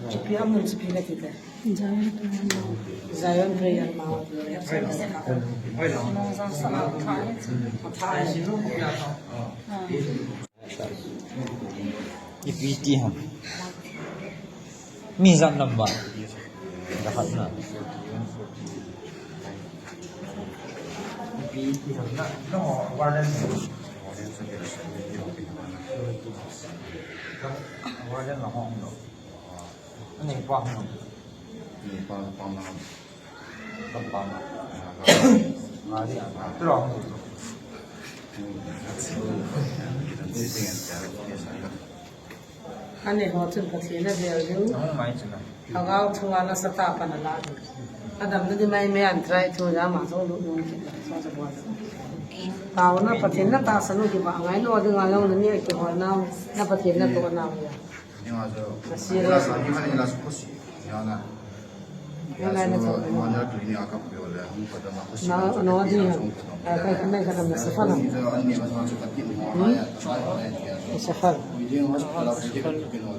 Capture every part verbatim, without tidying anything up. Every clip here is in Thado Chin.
Ipi amun chu ipi kati te. Zion Prayer Mount. Ipi ti ham. Mi ijat lam ba. Rahat na. Ipi ti ham na. No, warden. Warden la hong lo. Ani pa hong. Ani pa pa na. Ani ho chun Pathen avel diu. Lhagao thu a nasatah a pan ala diu. Adamna ding mai mai an try thu ja ma jong lut nom kit la, so sa bol. Taona Pathen na tahsan u kipa ngai lo ding a jong na ni a kihol nau, na Pathen na toh nau ya. Serious. Na, na, di ha. Ah, kai, kai, kai, na sa fan. Na sa fan.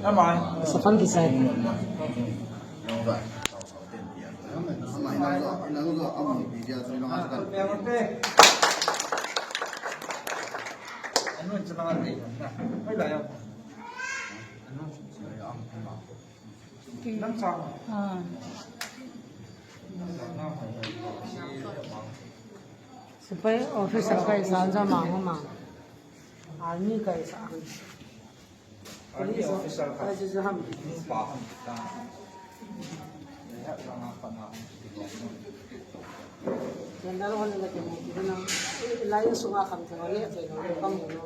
Na sa fan kisai. Ah. Sepai officer kai sa ja mang mang. Army kai sa. Police officer kai sa ham. General hon la ke mo ki na. Lai sunga kam te wale te no kam no.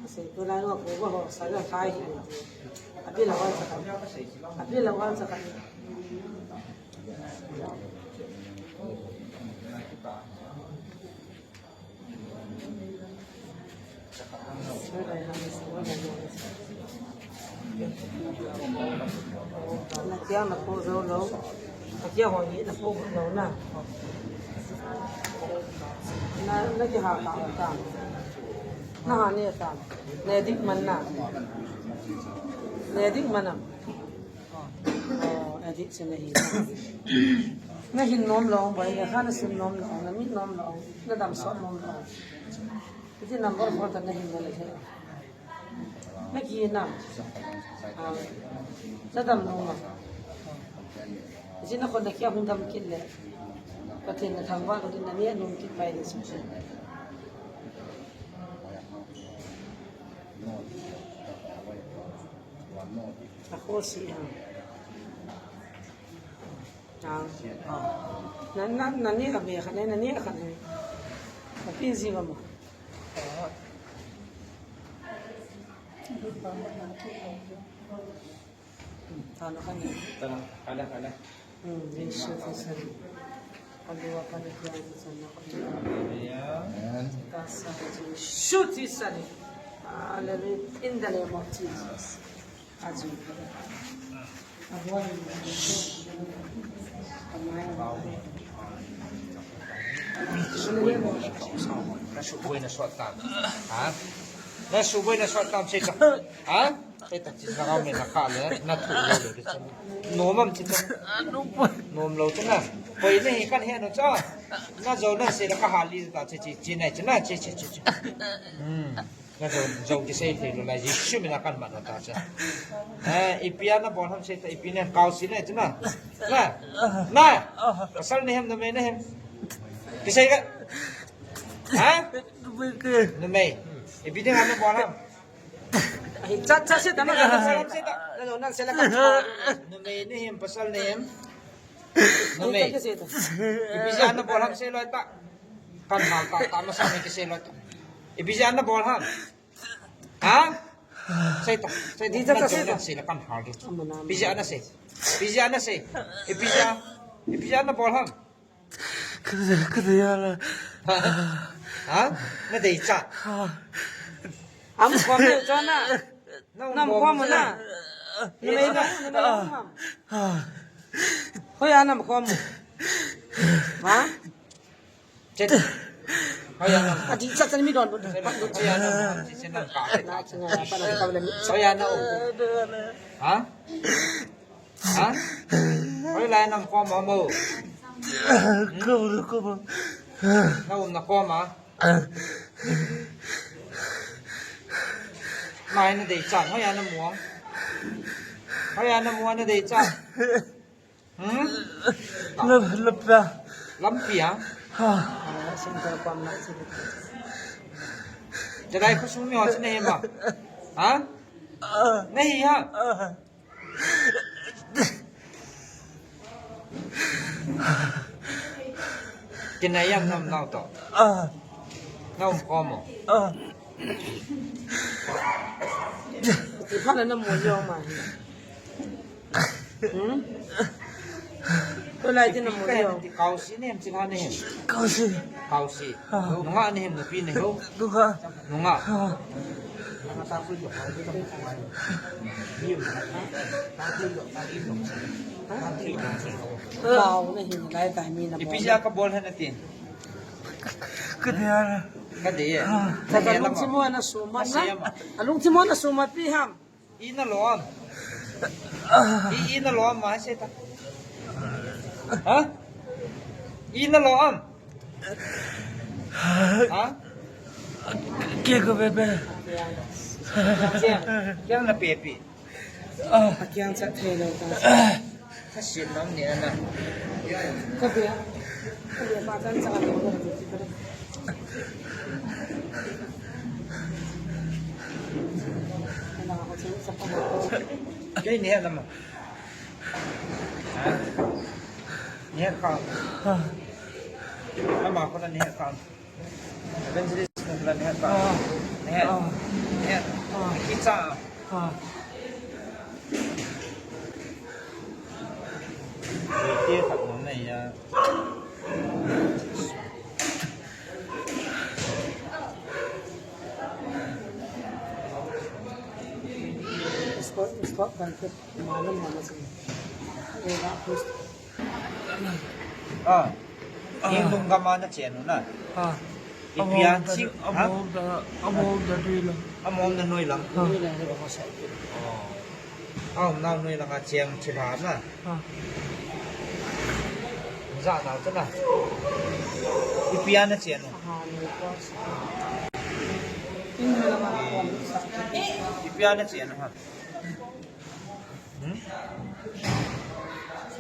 Sei tu lai wa ko ho sa la khai. Abi la wa sa. Abi la wa sa. Na kia na ko zo lo. Na kia ho ni na ko lo na. Na, na ki ha ka ta. Na ha ni ta. Ne dik man na. Ne dik man na. Oh, addict chu na hi. Na hin nom lo, boi le kha na sim nom lo, na mit nom lo, na dam sot nom lo. Iti number four ta na hin na le the. Na ki na. Ah, na dam nom lo. Iti na khut na kia hung dam kit le. Pathen na thangvah ko tin na ni a nom kit pai ni su. A kho si ha. Ah. Na, na, na ni a ve kha ne, na ni a kha ne. A pin si va mo. Ta no kha ne. Ta no, kha ne, kha ne. Hmm, Jesu Christ. Hallelujah. Amen. Jesu Christ. Hallelujah. In the name of Jesus. Aju. Abuai. Na suboi na sot tam. Ha? Na suboi na sot tam, sei ta. Ha? Sei ta, chi sa ka me na ka le, na thu lo lo. Nom am chi ta. Nom lo chi na. Koi na hi kan he no cha. Na jo na sei la ka ha li ta chi chi chi na chi na chi chi chi chi. Hmm. Na jo, jo kisei thei lou lai, Jesu min a kan man ta cha. Eh, ipi a na bol ham sei ta, ipi na kau si na, chu na. Na, na. Pasal na hem, numei na hem. Kisei ka. Ha? Numei. Ipi na bol ham. Ai, cha, cha sei ta na. Na jo na sei la ka. Numei na hem, pasal na hem. Numei. Ipi jeh a na bol ham sei loi ta. Kan hal ta, ta masa ni kisei loi ta. Ipi jeh a na bol ham. Ha? Sei ta, sei ta. Di cha cha sei ta. Sei la kan hal di. Ipi jeh a na sei. Ipi jeh a na sei. Ipi jeh a, ipi jeh a na bol ham. Ka, ka dei a la. Ha? Na dei cha. Am khom ni cha na. Nam khom na. Numei na, numei na. Hoi a nam khom. Ha? Che. Hoiya na. Adih cha chan mi don don. Hoiya na. Hoiya na. Ha? Ha? Hoilai na um koma mo? Ko, ko. Na um na koma? Mai na dei chan, hoiya na mu? Hoiya na mu na dei chan? Hmm? Lam, lampi a? Lampi a? Ha. Jalai khosung mi ho chu nahi ma? Ha? Nahi ha? Kinai am na um nau to? Ah. Na um koma? Ah. Ti pha na na mo yo ma. Hmm? Ko lai ti na mo yo. Kausi ne em ti pha ne em? Kausi. Kausi. Ah. Nunga ne em nupi ne em? Nunga. Nunga. Ah. Ipi jeh a kabol ham nati? Ka dei a. Ka dei e. Ka lungthim mo na sumat na. Alungthim mo na sumat pi ham. I na lo am? I, i na lo am ma se ta. Ha? I na lo am? Ha? Ke ko be be. Ke, ke na pe pi. Ah. Akiang chat thei lo ta. Ka sin nam ni ana. Ka be. Ka be pa chan chan lo. Kei ni na ma. Ha? Ni ka. Ah. Ama ko na ni ka. Evangelist na pula ni ka. Ah. Ni. Ah. Ni. Ah. Kicha. Ah. Ti khat nom na ya. Stop, stop, kan ke. Malam mana sini. Eh, dah, terus. Ah. Ah. Ni lung gam a na chen u na. Ah. Ipi a chi, ha? Amol da, amol da dui lang. Amol da noi lang. Ah. Noi lang, noi lang, masa. Oh. Aum nau noi lang a cheng thilha na. Ah. Jat nau chu na. Ipi a na chen u. Ipi a na chen u ha. Hmm?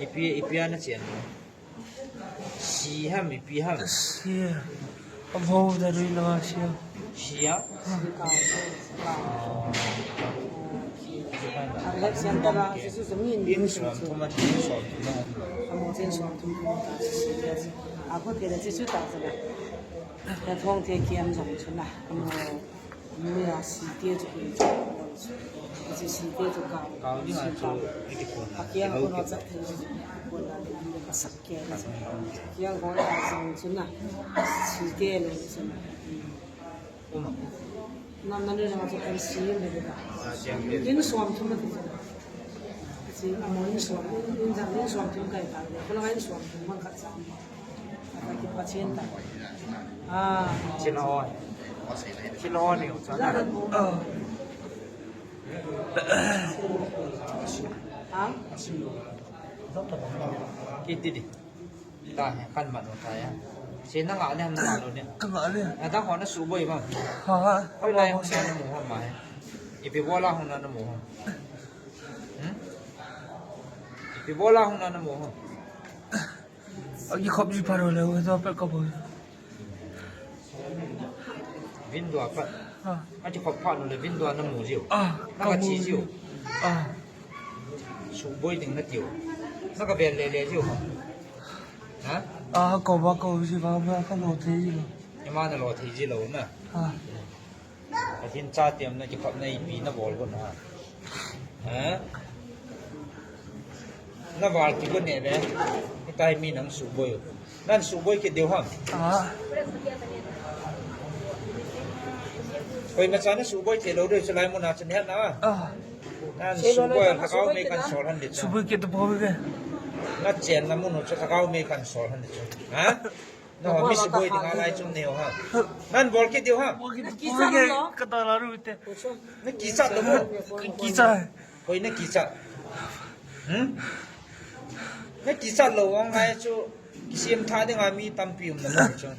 Ipi, ipi a na chen u. Si ham, ipi ham? Si. Avo da rui langa si. Si a? Election tara, si su su min. In som thum a, in som thum a. Amo chen som thum thum ta si. Ako te da si su ta sa. Ya thong te kiam jong chu na. Amo Mia si te chu hi chu. Si si te chu ka. Ka ni ha chu. Aki a ko na cha te chu. Ko na ni ka sak ke na. Ki a ko na jong chu na. Si te le chu na. Uma. Na na ni jong chu kan si le ka. Din som thum ma ti. Si amo in som. In jong in som thum kai ta. Ko la in som thum man ka sa. Pathen ta. Ah. Chila hon. Chila hon ni ucha. Ah. Ha? Kiti di. Ta he kan man uta ya. Si na nga le ham na nga lo ne. Ka nga le. Na ta hon na suboi ba. Ha ha. Koi lai hon na mu hon ma he. Ipi bola hon na mu hon. Hmm? Ipi bola hon na mu hon. Aki khop ji paro le, to pe ka bo. Window a pat. Ah. Aki khop pha nu le window a na mu jiu. Ah, na ka mu chi jiu. Ah. Suboi ding na tiu. Na ka bel le le jiu. Ha? Ah, ko ba ko ji ba ba ka lo thei ji lo. Ima na lo thei ji lo na. Ah. Pathen cha tiam na kipat na ipi na bol gon ha. Ha? Na val ti gon ne le. Hitai mi nang suboi. Nan suboi kit diu ham. Ah. Koima cha na suboi thei lou diu chu lai mun a chun het na. Ah. Nan suboi lhagao mei kan sol han di chu. Suboi kit to bol ve. Na chen na mun chu lhagao mei kan sol han di chu. Ha? Na ho mi suboi dinga lai chun neo ha. Nan bol kit diu ha. Bol kit, bol kit, ka ta la ru te. Na kichat lou mo. Kichat. Hoi na kichat. Hmm? Na kichat lou ong lai chu. Kisim tha dinga mi tampi um na lou chu.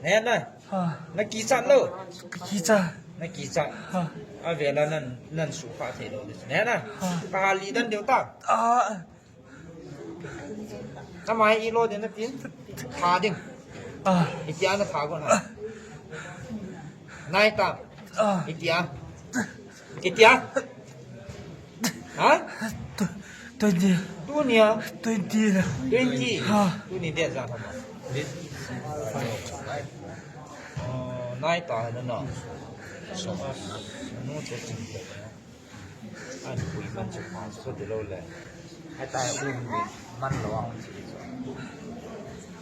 Ne na. Ha. Na kichat lou. Kichat. Na kichat. Ha. A vela nan, nan su kha thei lou. Ne na. Ha. Ka hal li dan diu ta. Ah. Ama hi ilo ding na tin. Tha ding. Ah. Itia na tha go na. Nai ta. Ah. Itia. Itia. Ha? Twenty. Tunia. Twenty. Twenty. Ha. Tuni de za ha ma. Oh, nai ta na na. So. No to tin. An pui man chu pha chu ti lo le. Heta um man lo ang chi chu.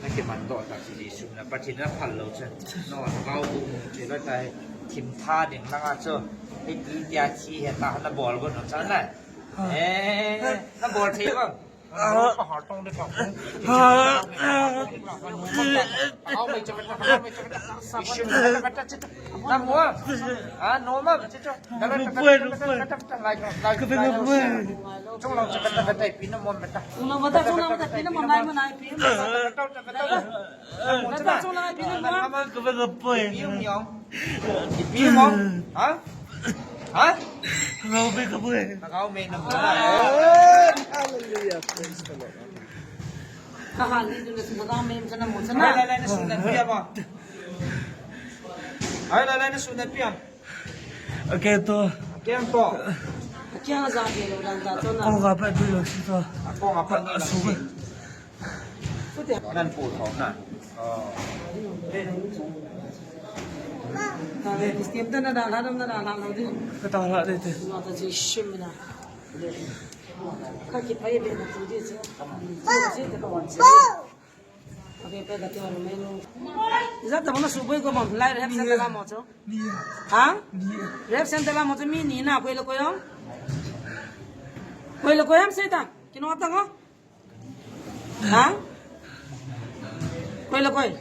Na kiman doh ta chi Jesu na Pathen na phal lou chu. No, na kau bu mu chi lo tai thim tha ding langa chu. Hei ti tia chi heta na bol go no cha na. Eh, na bol thei bang. Ha? Ha? Ngau me ka pue. Ngau me na mo. Hallelujah. Praise the Lord. Ka hal ni tu na su na ngau me na mo sana. Lai, lai, lai, na su na pia ba. Ai, lai, lai, na su na pia. Okay to. Okay to. Okay, ang sa akin, ang sa akin. Ako nga pa, dulo, sito. Ako nga pa, dulo, sito. Nan pu thom na. Oh. Step ta na da la, na da la lo di. Ka ta la de te. Na ta chi shim na. Ka ki pai be na tu di chi. Chi te ko wan chi. Okay, pe ka ti wa lo me lo. Za ta mo na su boi ko mo, lai rehab center la mo cho. Ha? Rehab center la mo cho mi ni na koi lo koi ho. Koi lo koi ham se ta. Kino ta ngo. Ha? Koi la koi.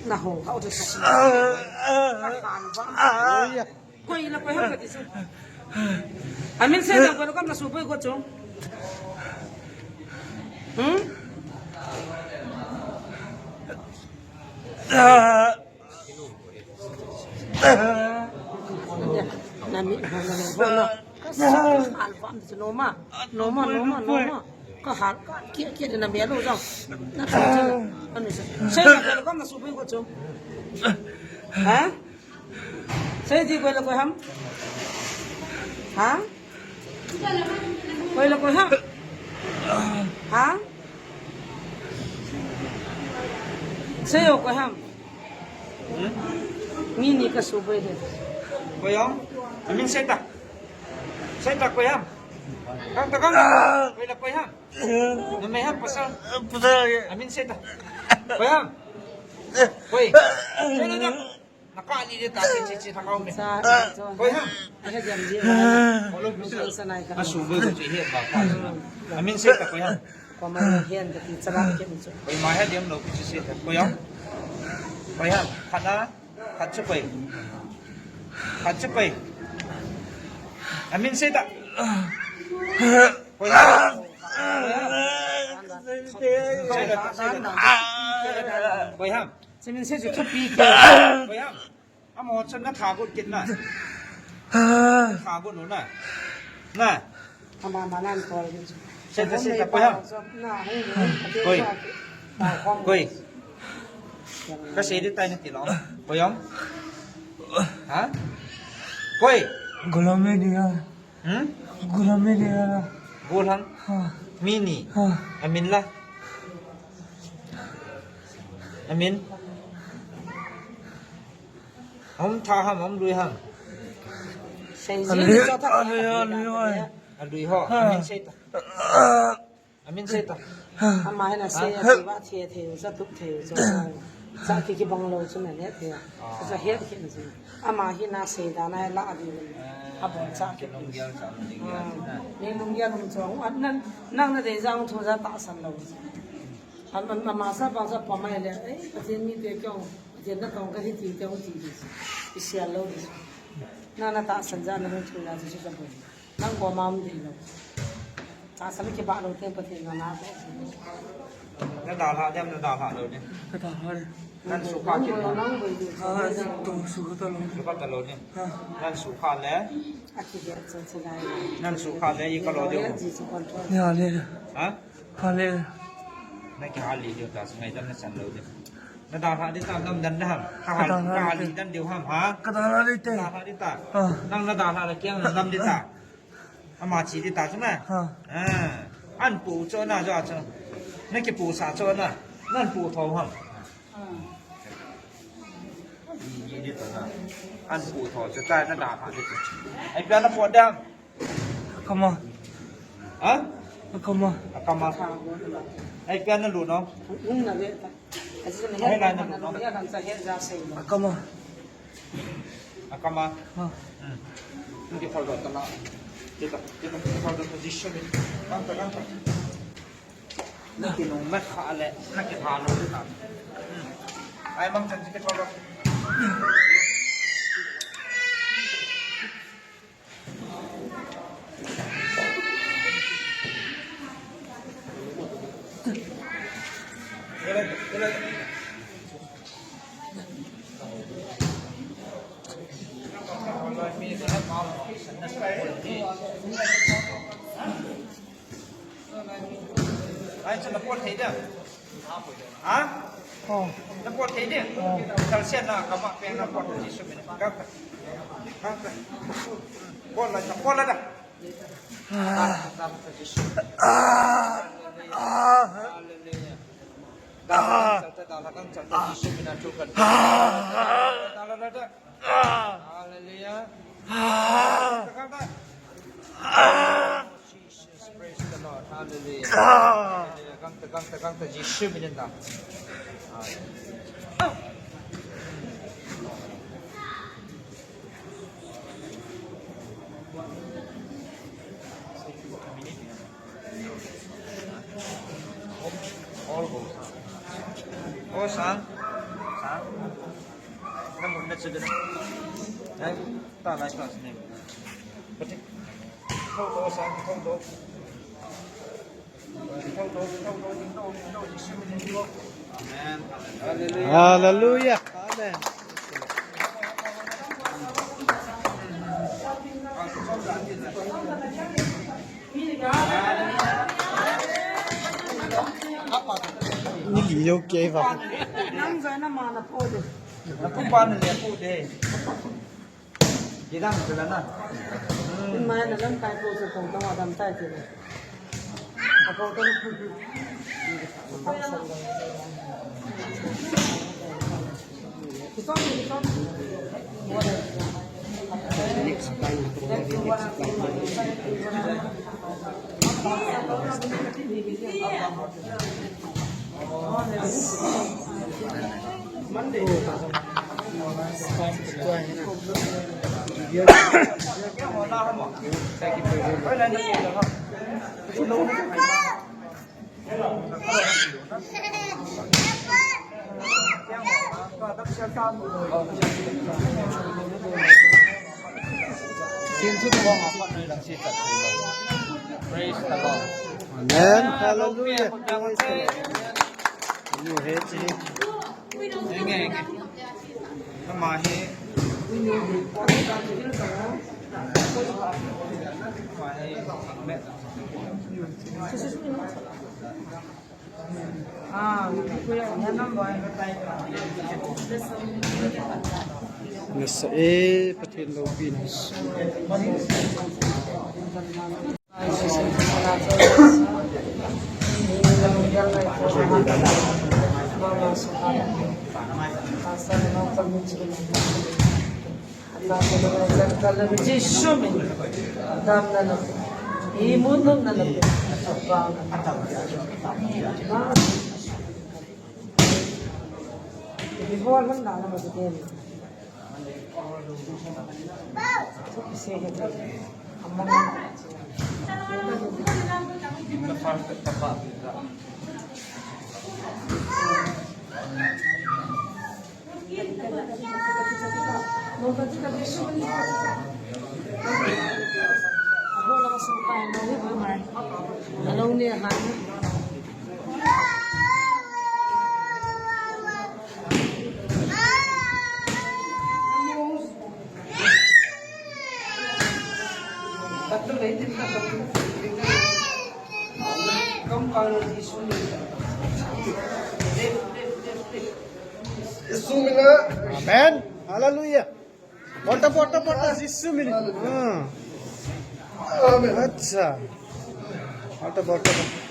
Na ho, ha, o te sa. Koi la koi ha ka ti su. Amin se da koi la kam na su koi ko chu. Hmm? Nami, nami, nami, nami. Alpha, noma, noma, noma, noma. Ka hal, ka kia, kia de nami alo jang. Na sa, na sa. Sei na ko kam na su pui ko chu. Ha? Sei di ko la ko ham. Ha? Koi la koi ham. Ha? Sei o koi ham. Hmm? Mi ni ka su boi de. Koi ham? Amin sei ta. Sei ta koi ham. Kang ta kang. Koi la koi ham. Na mai ham pasal. Pasal. Amin sei ta. Koi ham. Koi. Sei na. Naka ni de ta chi chi chi ta kau me. Sa, sa. Koi ham. He jam ji. Ko lo mi sa. Sa nai ka. Asu bo ko chi he ba ka. Amin sei ta koi ham. Ko ma ni hen ka ti chala ke ni chu. Koi ma he diam lo ki chi sei ta koi ham. Koi ham. Khat na. Khat chu koi. Khat chu koi. Amin sei ta. Koi ham. Koi ham. Koi ham. Sei min sei chu thupi ke. Koi ham. Amo chun na tha got kit na. Tha got nu na. Na. Ama ma nan ko. Sei ta, sei ta, koi ham. Na, hei, hei. Koi. Koi. Ka sei di tai na ti lo. Koi ham. Ha? Koi. Golom me dia. Hmm? Golom me dia. Golhang. Ha. Mi ni. Ha. Amin la. Amin. Hom tha ham, hom lui ham. Sei ji. Alui, alui, alui, alui. Alui ho. Ha. Amin sei ta. Amin sei ta. Ama hena sei a ti va thei thei u sa tup thei u sa. Cha ki kibang lou chu na le te. Cha het ki chu. Ama hi na sei da na la di. A bon cha ki. Nang lunggel cha lunggel. Nang lunggel lum chu. Nang nang na dei jang thu ja tahsan lou. Ama sa bang sa pa mai le. Ei, Pathen mi te kyong. Pathen na tong ka hi ti kyong ti di. Isia lou di. Na na tahsan ja na hung thu ja chu sa bon. Nang ko mam dei lou. Tahsan kibah lou teng Pathen na na ko. Na dalha dem, na dalha lou dem. Ka dalha le. Nan sukha kit lou. Nang boi dei. Ha, to sukha ta lou. Sukha ta lou dem. Ha. Nan sukha le. Aki ge chan chan lai. Nan sukha le i ka lou dem. Ji chu control. Ya le. Ha? Ha le. Na kihal li dem ta, sungai dan na san lou dem. Na dalha di ta, nam dan da ham. Ka hal, ka hal li dan diu ham, ha? Ka dalha di te. Dalha di ta. Ah. Nang na dalha la kiang na nam di ta. Ama chi di ta chu na. Ah. Ah. An pu cho na jo cho. Na ki pu sa cho na. Nan pu tho ham. Ni, ni di ta na. An pu tho cho ta na dalha di ta. Ai pia na po dam. Akama. Ha? Akama. Akama. Ai, pia na lu no. Hung na ve ta. Ai, lai na lu no. Akama. Akama. Ha. Hmm. Nang ki follow ta la. Kita, kita follow position ni. Kang ta, kang ta. Nang ki nung mat kha le, nang ki tha lo ta. Hmm. Ai, mang chan ki follow. Ai, chu na pol thei dia? Ha? Oh. Na pol thei dia? Oh. Thal sia na kama pe na pol thei su min. Kang ta. Kang ta. Pol la, pol la da. Ah. Ah. Ah. Hallelujah. Ah. Kang ta, kang ta, Jisu min a chu kan. Ah. Hallelujah. Ah. Kang ta. Ah. Jesus, praise the Lord. Hallelujah. Ah. Hallelujah. Kang ta, kang ta, kang ta, Jisu min in da. Hallelujah. All go. Oh, sang. Sang. Namun na children. Hai, ta lai class ne. Pati. Thou do, sang, thou do. Thou do, thou do, thou do, thou do, Jisu min in do. Amen. Hallelujah. Hallelujah. Amen. Ni li lo ke va. Nang za na ma na po de. Na pu pa na le pu de. Gidang sila na. Mai na lam kai po sa kong tong adam tai sila. Ako to. Praise the Lord. Amen. Hallelujah. Praise the Lord. Amen. Amen. Amen. Nasa e, Pathen loupina. Jisu min. Damna na. Imun na na. Bol man da na ma te. Thu kise he te. Amang. Amen. Hallelujah. Bota, bota, bota, Jisu min. Hmm. Amen. Acha. Bota, bota, bota.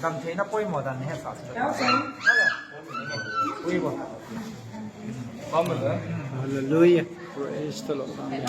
Dam theina poimo dan ni hesa. Ui bo. Hallelujah. Praise the Lord. Amen.